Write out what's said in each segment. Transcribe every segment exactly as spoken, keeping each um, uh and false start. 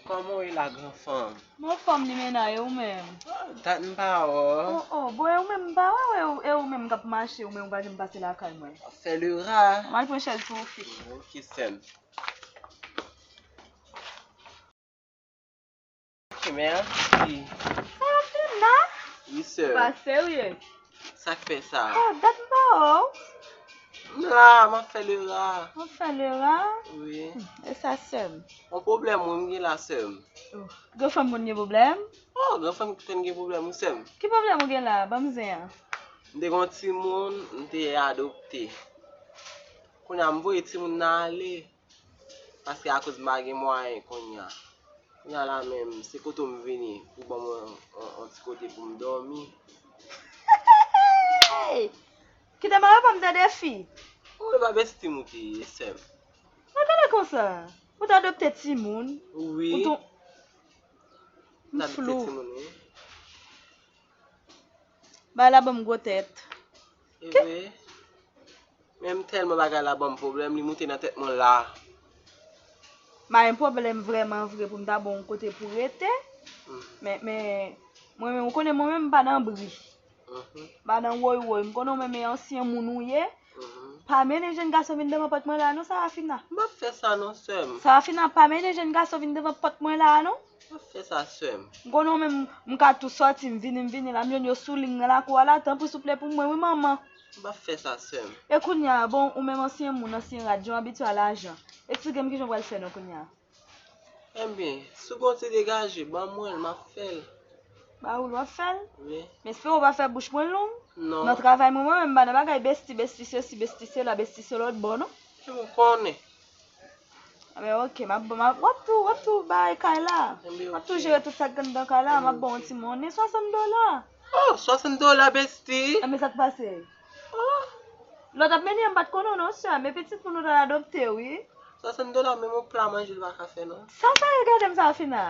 Kòman w ye la, gran fanm? Mwen anfòm, Limena, e ou menm? Ah, dat m pa wè w. Oh, oh, bon, e ou menm m pa wè w, e ou, e ou menm k ap mache, ou menm ou pa janm pase lakay mwen. W ap fè lera. M al pran chèz pou ou, fi. Ok, sè m. Ok, mèsi. Sa ap vin la? Wi, sè. Ou pa serye. Sa k fè sa? Oh, dat m pa wè w. M la, m ap fè lera. W ap fè lera? Wi. Hmm, e sa, sè m. Yon pwoblèm, wi, m gen la, sè m. Oh, gran fanm konn gen pwoblèm? Oh, gran fanm ki konn gen pwoblèm, wi, sè m. Ki pwoblèm ou gen la? Ban m zen an. M te gen yon timoun, m te adopte. Kounye a, m voye timoun nan ale. Paske akoz m pa gen mwayen kounye a. Kounye a la menm, se kote w m vini pou ban mwen yon, yon, yon ti kote pou m dòmi. Kite m reponn m tande fi. Ou e pa besti m ou te ye, sè m. Mwen gade konsa. Ou t adopte timoun. Wi. Ou tou. M adopte flou. Timoun, wi. Bagay la ban m gwo tèt. E vre? Men m tèlman bagay la ban m pwoblèm, li moute nan tèt mwen la. M pa gen pwoblèm vrèman vre pou m ta ba w yon kote pou rete. Mhm. Men, men, mwen menm, ou konnen mwen menm m pa nan bri. Mhm. M pa nan woy woy. M konnen w menm e ansyen moun ou ye. Mhm. Pa mennen jèn gason vin devan pòt mwen la non, Sarafina. M p ap fè sa non, sè m. Sarafina, pa mennen jèn gason vin devan pòt mwen la non. M ap fè sa, sè m. M konnen w menm, m ka tou sòti, m vini, m vini la, m jwenn yo sou liy nan lakou a la, tanpri souple pou mwen, wi, manman. M p ap fè sa, sè m. E kounye a, bon, ou menm ansyen moun, ansyen rat, jan w abitye a lajan. Eksplike m kijan w pral fè non kounye a. Ebyen, si w gen yon ti degaje, ban mwen l, m ap fè l. Ba ou l w ap fè l? Wi. Men espere w pa fè bouch mwen long. Non. Nan travay mwen, mwen menm, m pa nan bagay besti, besti sesi, besti sela, besti se lòt bò, non. Ebyen, ou konnen. Ebyen, ok, m ap, m ap, w ap tou, w ap tou bay kay la. Ebyen, ok. W ap tou jere tout sa k anndan kay la, m ap ba w yon ti monnen, swasant dola. Oh, swasant dola, besti. Ebyen, sa k pase? Oh. Lè w t ap mennen an, m pa t konnen w non, sè, men pitit moun ou t al adopte, wi. Swasant dola, menm yon pla manje l pa ka fè, non. Sa sa regade m, Sarafina?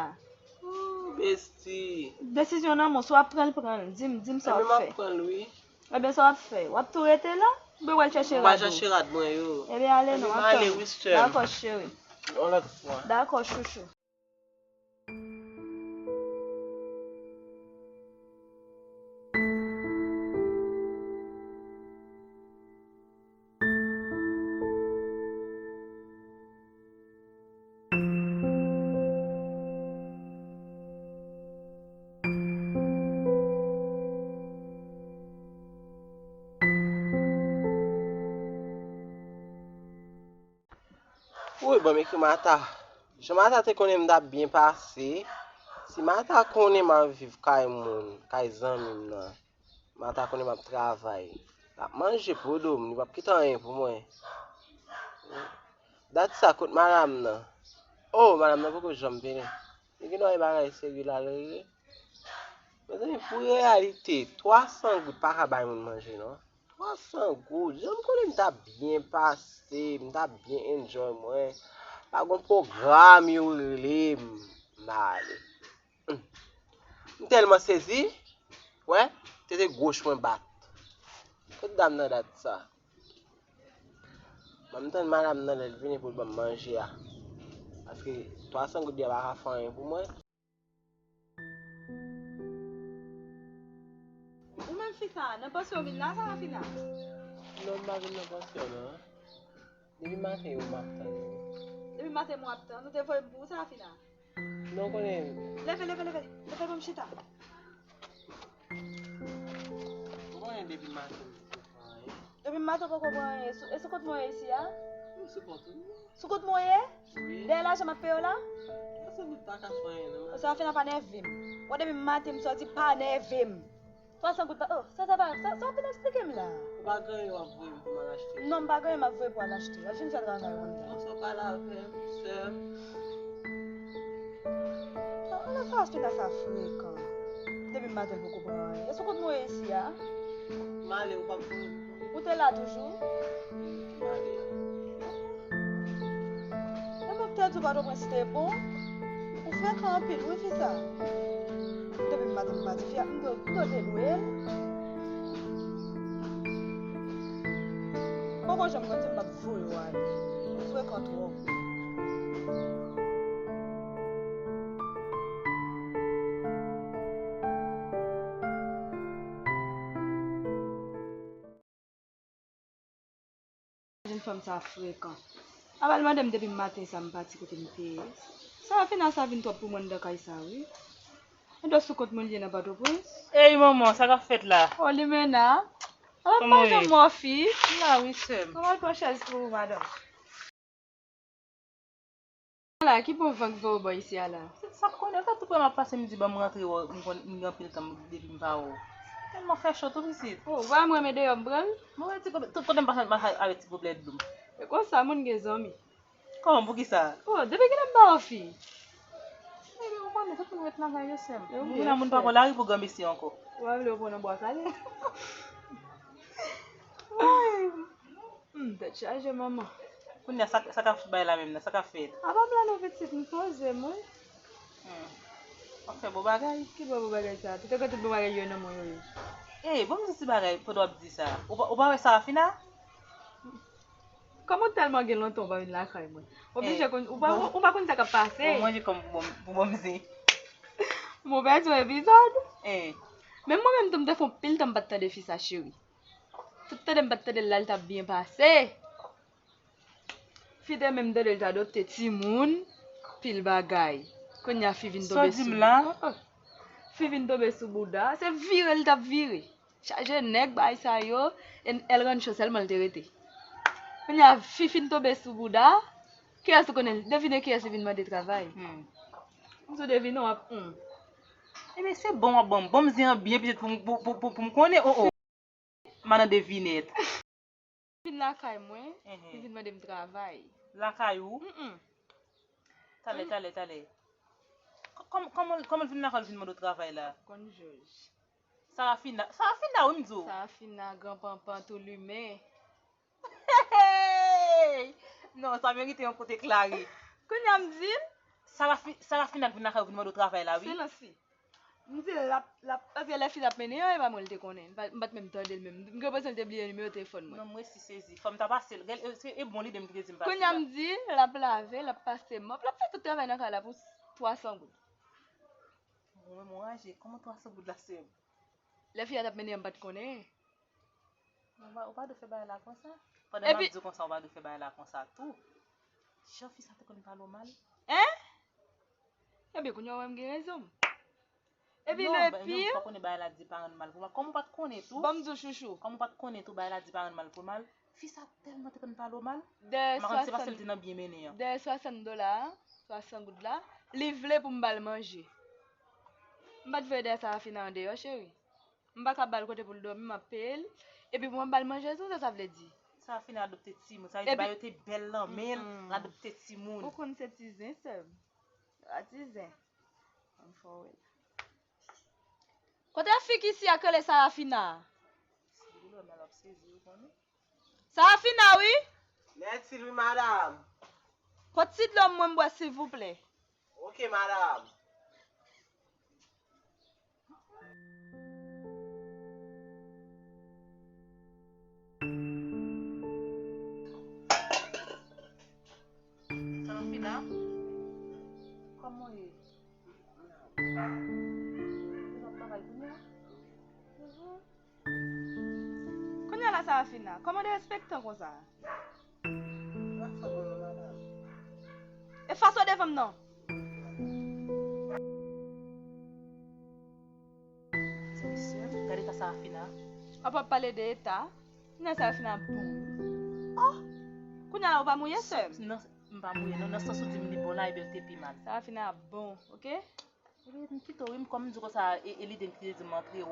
Oh, besti. Desizyon nan men w, si w ap pran l, pran l. Di m, di m sa w ap fè. Ebyen, m ap pran l, wi. Ebyen, sa w ap fè? W ap tou rete la? Oubyen w al chèche rad ou? M al chèche rad mwen yo. Ebyen, ale non, m ap tann ou. Ebyen, m ale, wi, sè m. Dakò, cheri. Yon lòt fwa. Dakò, chouchou. Woy, ban m ekri Mata. Jan Mata te konnen m t ap byen pase, si Mata konnen m ap viv kay moun, kay zanmi m nan, Mata konnen m ap travay. L ap manje pou do m, li p ap kite anyen pou mwen. Dat sa, kot madanm nan? Oh, madanm nan poko janm vini. Li gen dwa yon bagay serye l al regle. Mezanmi, pou reyalite, twa san goud pa ka bay moun manje, non. Twa san goud. Jan m konnen m t ap byen pase, m t ap byen enjoy mwen. Pa gon pwogram yo rele m, m ale. Hmm. M tèlman sezi, wè, tete goch mwen bat. Kot dam nan dat sa? Ban m tann madanm nan lè l vini pou l ban m manje a. Paske Twa san goud yo pa ka fè anyen pou mwen. Ou menm fi sa, nan pansyon w vin la, Sarafina? Non, m pa vin nan pansyon, non. Depi maten yo, m ap tann ou. Depi maten, m ap tann ou. Te voye m pou ou, Sarafina? Non, konnen. Leve, leve, leve. Leve pou m chita. Ou konnen depi maten m poko pran anyen. Depi maten w poko pran anyen. Sou- E sou kont mwen ye isi a? Wi, sou kont ou. Sou kont mwen ye? Wi. Dèyè lajan m ap peye w la? Twa san goud pa ka fè anyen, non. Sarafina, pa nève m. Wè depi maten m sòti, pa nève m. Twa san goud pa. Oh, sa, sa pa. Sa, sa w fin eksplike m la? Ou pa gen anyen w ap voye m pou m al achte. Non, m pa gen anyen m ap voye pou al achte. Al fin fè travay ou anndan. Bon, sa w pale avè m, sè m. Ala Sarafina sa frekan. Depi maten l poko pran anyen. E sou kont mwen ye isi a? M ale, ou p ap voye m. Ou te la toujou? M ale. E mwen k te di w Pòtoprens te bon? Ou frekan anpil wi fi sa. Depi maten m pati fi a, m dwe, m dwe te dwe l. Poko janm konn di m p ap voye w ale. Ou frekan twòp. Jenn fanm sa frekan. Apa l mande m depi maten sa m pati kote m te ye. Sarafina sa vin twòp pou mwen anndan kay sa wi. Mwen dwe sou kont mwen li ye nan Pòtoprens. Ey manman, sa k ap fèt la? Oh, Limena. Apa m pa janm wè w fi? M la wi sè m. Mwen pral pran chèz pou ou, madanm. Ala, ki bon van k voye w bò isi a la? Sa k konnen, sa tou prè m ap pase m di ban m rantre wè, m konn m gen anpil tan depi m pa wè w. Tèlman fè cho tou pitit. Oh, ou pa wè m renmen deyò m pran l? Mwen wè ti kote, tout kote m pase m pase avèk ti goblè dlo m. E konsa moun gen zanmi. Kòman, poukisa? Oh, depi kilè m pa wè w fi? Ebyen ou konnen tout moun ret lakay yo sè m. E ou Moun byen nan moun pa fè. Pran lari pou granmesi ankò. Ou pa vle w pran nan bwa kale? Hmm, tèt chaje manman. Kounye a sa, sa k ap bay la menm nan, sa k ap fèt? Apa m la non pitit, m poze m wi. Hmm. W ap fè bon bagay. Ki bon bon bagay sa? Tout etan tout bon bagay yo nan men w yo ye. Ey, ban m di ti bagay pandan w ap di sa. Ou pa, ou pa wè Sarafina? Kòm ou tèlman gen lontan ou pa vin lakay mwen. Oblije Ey, konn, ou pa, bon. Ou pa konn sa k ap pase. Bon, manje kòm pou bon, pou bon mzi. Mwen pèdi yon epizòd. Ey. Men mwen menm tou m te fè yon pil tan m pa t tande fi sa cheri. Tout tande m pa t tande l la, l t ap byen pase. Fi te menm tande l t adopte timoun, pil bagay. Kounye a fi vin Sa w tonbe di m sou la? Oh, oh. Fi vin tonbe sou bouda, se vire l t ap vire. Chaje nèg bagay sa yo, e l rann cho sèlman l te rete. Kounye a fi fin tonbe sou bouda, kiyès ou konnen, devine kiyès li vin mande travay? Hmm. M sou devine w ap hmm. Ebyen se bon w ap ban m. Ban m zi an byen pitit pou, pou, pou, pou, pou m konnen. Oh, oh. M a nan devinèt. Vin lakay mwen, Ehe. Li vin mande m travay. Lakay ou? Mm-mm. Talè, talè, talè. Kòm, kòman, kòman l vin lakay ou, l vin mande w travay la? Konn jòj. Sarafina, Sarafina wi m di w. Sarafina, gran panpan, tou limen. Hey! Non, sa merite yon kout eklari. Kounye a m di l. Sarafi, Sarafina k vin lakay ou vin mande w travay la wi. Silans li. M di l l ap, l ap, paske lè fi l ap mennen an, e pa mwen l te konnen. M pa, m pa t menm tande l menm. M gen enpresyon l te bliye nimewo telefòn mwen. Non, m resi sezi. Fò m ta pase l. Gèl, e, se, e bon lide m ki te di m pase la. Kounye a m di, l ap lave, l ap pase mòp, l ap fè tout travay nan kay la pou twa san goud. Mwen, mwen raje. Kòman twa san goud la, sè m? Lè fi a t ap mennen an, m pa t konnen. Ou pa, ou pa dwe fè bagay la konsa. Pandan m Epi ap di w konsa, ou pa dwe fè bagay la konsa tou. Jan fi sa te konn pale w mal. Hein? Ebyen, kounye a w wè m gen rezon m. Epi Non, le ba- non, pire, ou pa konnen bagay la di pa rann mal pou mal. Kòm ou pa t konnen tou. Ban m di w chouchou. Kòm ou pa t konnen tou, bagay la di pa rann mal pou mal. Fi sa tèlman te konn pale w mal. Dèyè M pa konn si se paske l swasant, te nan byen mennen an. Dèyè swasant dola a, twa san goud la, li vle pou m ba l manje. M pa t vle dèyè Sarafina an deyò, cheri. M pa ka ba l kote pou l dòmi, m ap peye l. Epi pou mwen ba l manje tou, sa sa vle di? Sarafina adopte timoun. Sa vle di Epi bagay yo te bèl nan men l, Mm-mm. l adopte timoun. Ou konn se ti zen, sè m. A ti zen. Ann fò wè l. Kote fi ki si a k rele Sarafina? Sarafina, wi. Nèt Silvi, madam. Pot ti dlo mwen m bwè, silvouplè. Oke, madam. Sarafina? Kounye a la, Sarafina, kòman w derespektan konsa? E fas w devan m non. Mesye, gade ta Sarafina. W ap pale de eta. Nan Sarafina bon. Oh! Kounye a la, ou pa mouye, sè m? Non, m pa mouye, non. Nan sans ou di m li bon la, ebyen l te pi mal. Sarafina bon, oke? Ebyen, m kite w, wi, m kòm m di w konsa, e, e lide m kite di m antre wè w,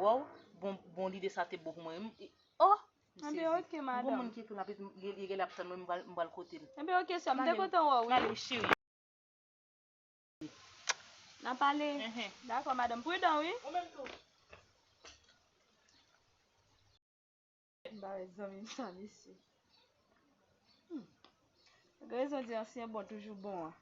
bon, bon lide sa te bon pou mwen, wi. Oh! Anben, oke, madanm. Gon moun ki ekri m, li, li genlè ap tann mwen, m pral, m pral kote l. Anben, oke, sè m, m te kontan wè w, wi. N a pale. Dakò, madanm. Pridan, wi. Ou menm tou. M pa wè zanmi m sa, mesye. Hmm. Gen rezon di ansyen bon toujou bon an.